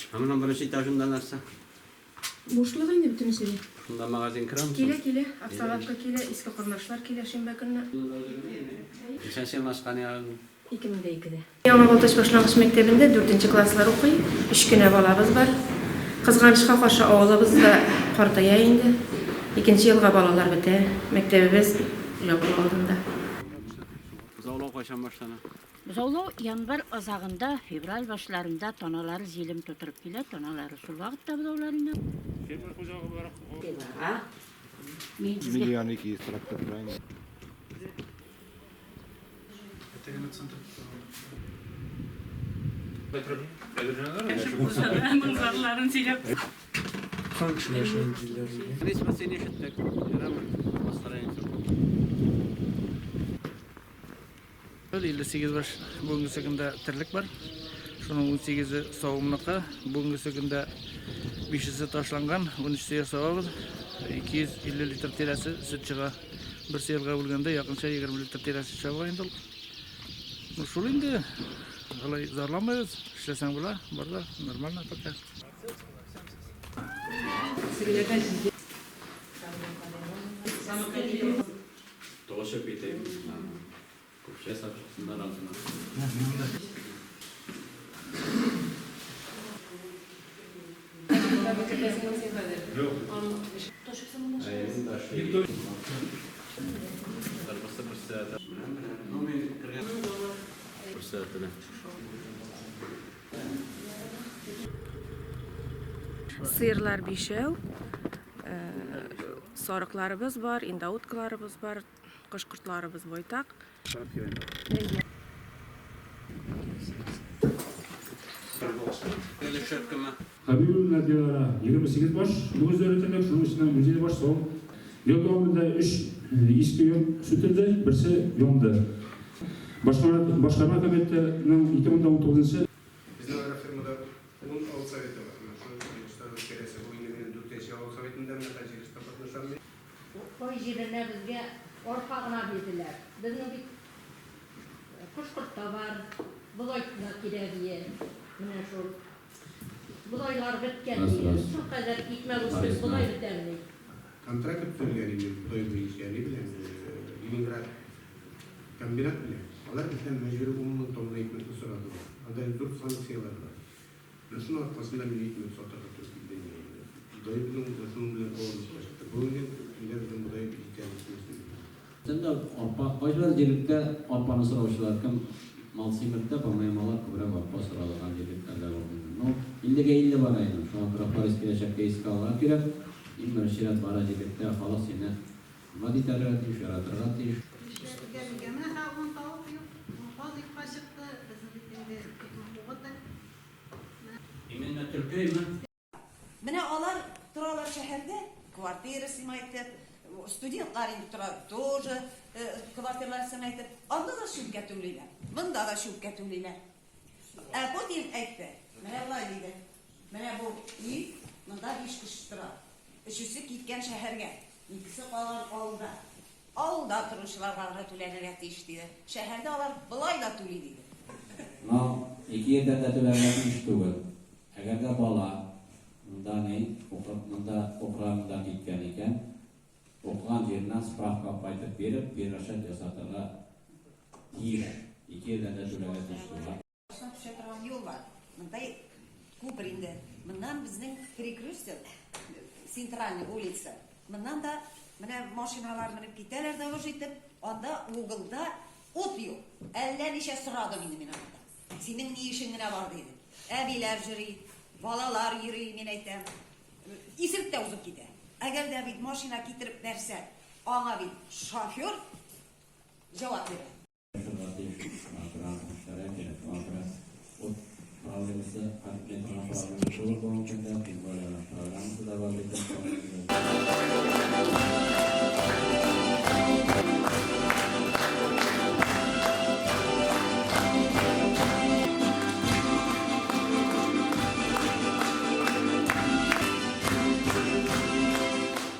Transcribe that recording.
Ә моның беренче этажында нәрсә? Бушлык инде бөтенесе дә. Шунда магазин керәме соң? Килә, килә. Автолавка килә, Иске Кормашлар килә шимбә көнне. Ничәнче елны ачкан ягың? 2002 дә. Яңа Балтач башлангыч мәктәбендә дүртенче класслар укый. Өч кенә балабыз бар. Кызганычка каршы, авылыбыз да картая инде. Икенче елга балалар бетә. Мәктәбебез ябылу алдында. Бозаулау кайчан башлана? Бозаулау январь азагында, февраль башларында таналары зилем тутырып килә, таналары шул вакытта бозауларына. Фермер хуҗалыгы буларак, Миллион 200 трактор тора инде. Рисма син ишеттек. Ярамый. Настроение. 58 баш бүгенгесе көндә терлек бар. Шуның 18-е савымныкы. Бүгенгесе көндә 5-се ташланган, 13 сыер савабыз. 250 литр тирәсе сөт чыга. Бер сыерга бүлгәндә якынча 20 литр тирәсе чыга инде ул. Ну, шул инде. Алай зарланмыйбыз. Эшләсәң була, бар да нормально пока. Толышып итеп, күпчә ясап чыксыннар азына. Сыерлар бишәү, Сарыкларыбыз бар, индауткаларыбыз бар, кош-кортларыбыз байтак. Хәбибуллиннар Дилара, 28 баш мөгезле эре терлек, шуның эченнән 17 баш савым. Ел дәвамында өч иске йорт сүтелде, берсе янды. Башкарма комитетының 2019 нчы. Безнең агрофирмада Ун авыл советы бар. Менә шул җыелышлар үткәрәсе. Бу инде минем дүртенче авыл советында менә хәзер җыелышта катнашам мин. Пай җиренә безгә арпа гына бирделәр. Безнең бит кош-корт та бар, бодай да кирәк ие. Менә шул. Бодайлар беткән ие. Шулкадәр икмәк үстереп, бодай бетәмени? Контракт төзелгән инде бодай буенча ни белән, Ленинград комбинат белән. Алар бездән мәҗбүри ун мең тонна икмәкне сорадылар. Анда зур санкцияләр бар. Менә шуның аркасында мин икмәк сатарга туры килде миңа инде. Бодаебызның менә шуның белән авырлыкка чыкты. Бүгенге көндә безнең бодай җитәрлек түгел. Чын да арпа, кайсыбер җирлектә арпаны сораучылар, кем мал симертә, по-моему, алар күбрәк арпа соралган җирлекләр дә бар. Ну, иллегә илле бара инде. Шуңа күрә фарыз киләчәккә искә алырга кирәк. Иң беренче рәт бара җирлектә халык сине хөрмәт итәргә тиеш, яратырга тиеш. Эшләтергә безгә менә хәзер ун тавык юк, ун каз юкка чыкты, безнең бит инде икмәк убыток. Именно төркейме? Менә алар торалар шәһәрдә, квартира снимайтып, студентлар инде тора, тоже квартирлар снимайтып. Анда да чүпкә түлиләр, монда да чүпкә түлиләр. Ә Путин әйтте, менә болай диде, менә бу өй, монда биш кеше тора. Өчесе киткән шәһәргә, икесе калган авылда. Авылда торучыларга гына түләнергә тиеш, диде. Шәһәрдә алар болай да түли, диде. Но ике җирдән дә түләргә тиеш түгел. Әгәр дә бала монда ни, укып, монда укырга монда киткән икән, укыган җиреннән справка алып кайтып биреп, перерасчет ясатырга тиеш. Ике җирдән дә түләргә тиеш түгел. Башына төшә торган юл бар. Монда күпер инде. Моннан безнең перекресток, центральный улица. Моннан да менә машиналар менеп китәләр дә выж итеп, анда углда ут юк. Әллә ничә сорадым инде мин анда. Синең ни эшең генә бар дидем. Әбиләр йөри, балалар йөри, мин әйтәм. Исерек тә узып китә. Әгәр дә бит машина китереп бәрсә, аңа бит шофер җавап бирә. Шуңа тиеш, шуңа күрә эшләргә кирәк. Шуңа күрә ут проблемасы хәл ителә торган проблема түгел бүгенге көндә, тем более аның программасы да бар бит.